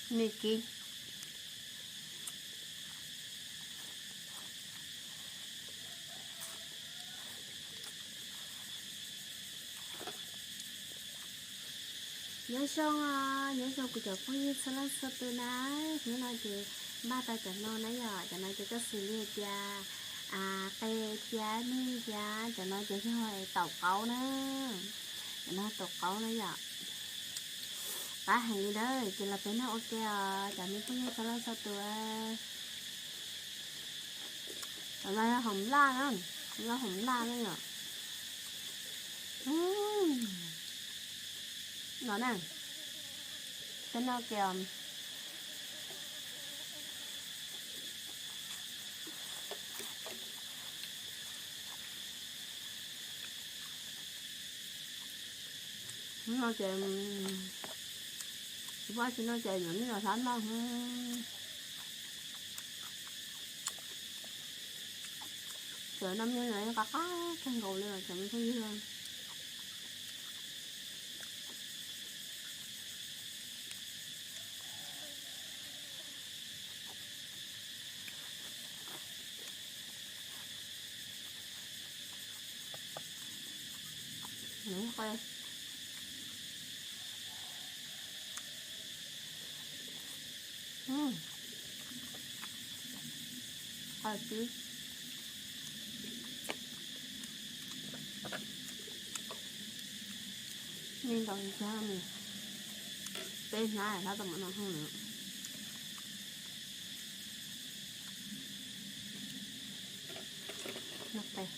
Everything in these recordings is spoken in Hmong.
Nim kiv. Nyob zoo, nyob zoo kuv cov phooj ywg txhua leej txhua tus na. Hnub no ces npaj tau cov no na yom, cov no ces koj xws li hais tias qe thiab mij thiab, cov no ces yog taum qaub na. Cov no taum qaub na yom. Qab heev li na, ces los peb noj ua ke os cov me phooj ywg txhua leej txhua tus. Cov no yog hoom laj na, yog hoom laj na yom. No na, peb noj ua ke os. Hnub no ces, ua tsis no ces yuav mij los hlab noj. Cov no mij no qab qab kawg nkaus li os cov me phooj ywg. Qab tib. Mij ntau li thiab, peb hnab hlab tau mam no hwj na. Qab tiag.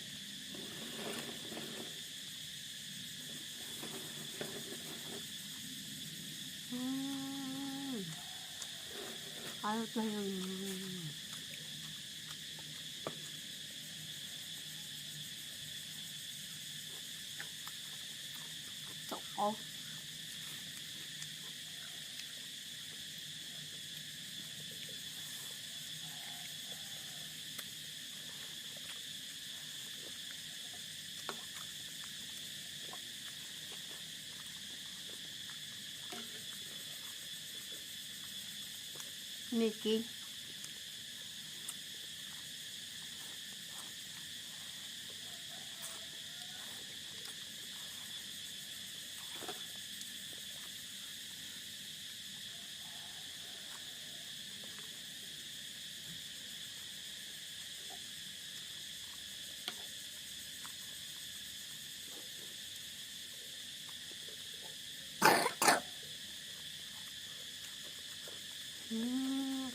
Taum qaub. Nim kiv.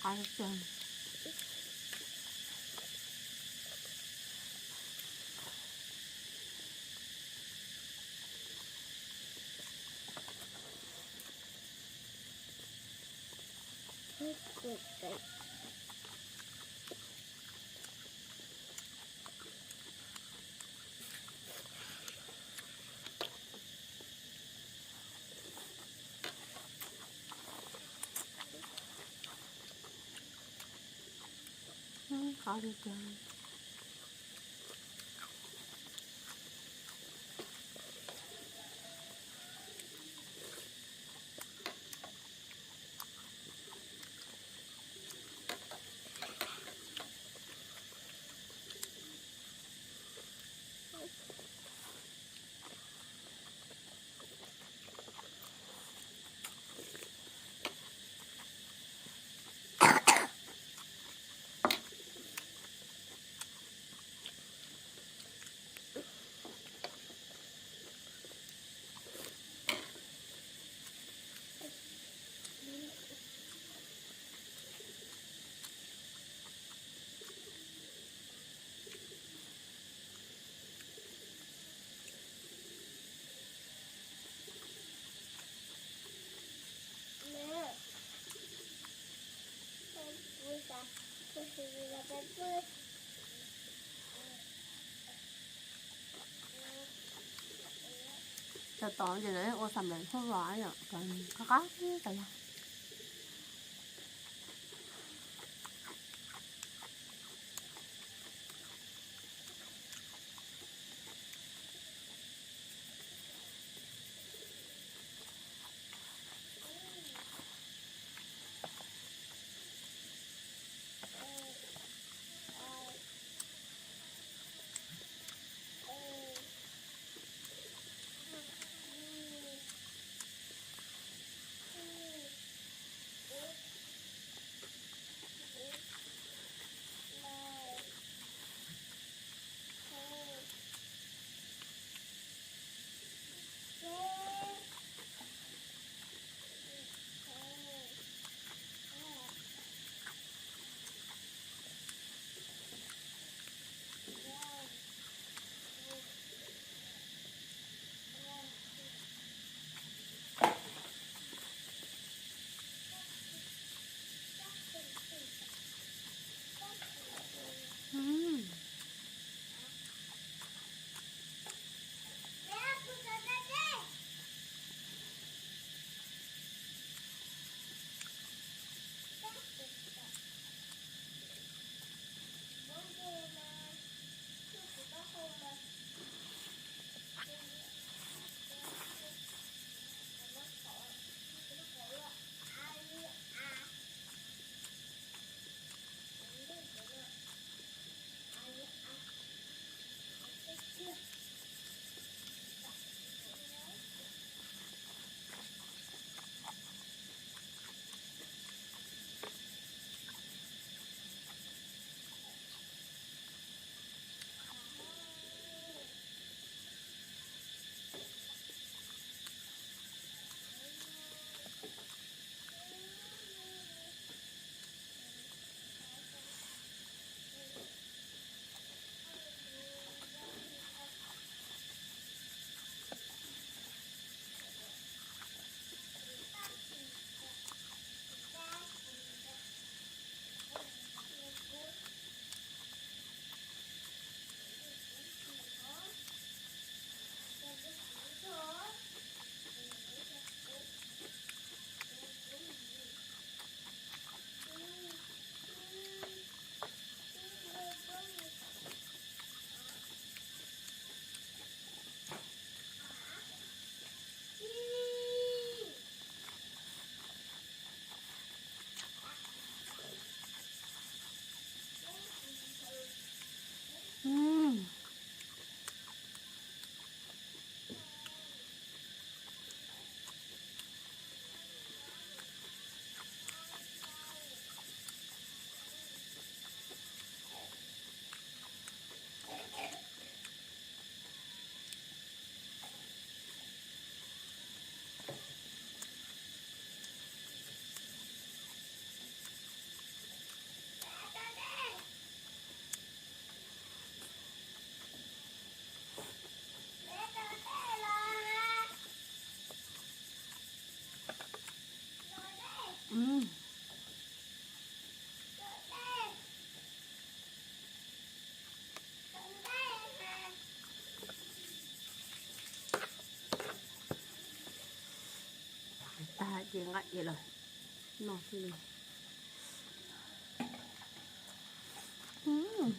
Qab tiag. Qab tiag tiag. Cov tod ces lawv ua xam lawm hauj lwm yom, qab qab tas yog. Mm. Tag ces nqa ces los noj xwb li. Mm.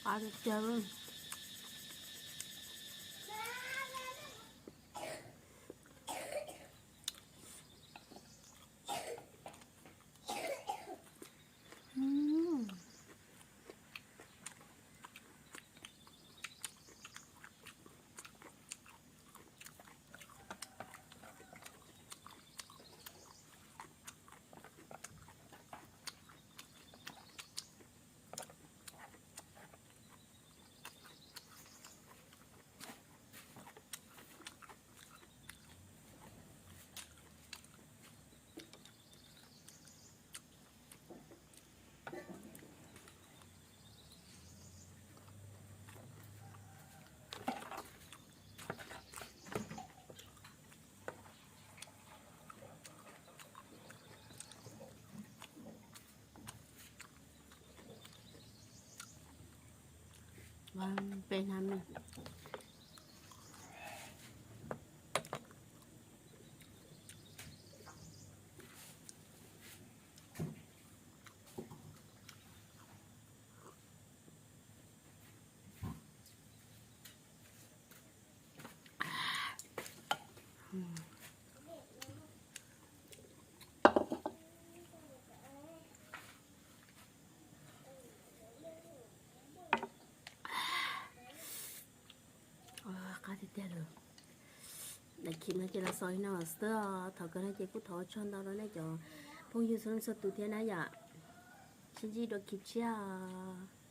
Qab tiag tiag. Peb hnab me. Qab tiag tiag lawm. Daim khib no ces los xaus li no xwb os. Thov kawg no ces kuj thov ua tsaug ntau rau nej cov phooj ywg txhua leej txhua tus thiab na yom. Sib ntsib dua khib tshiab os.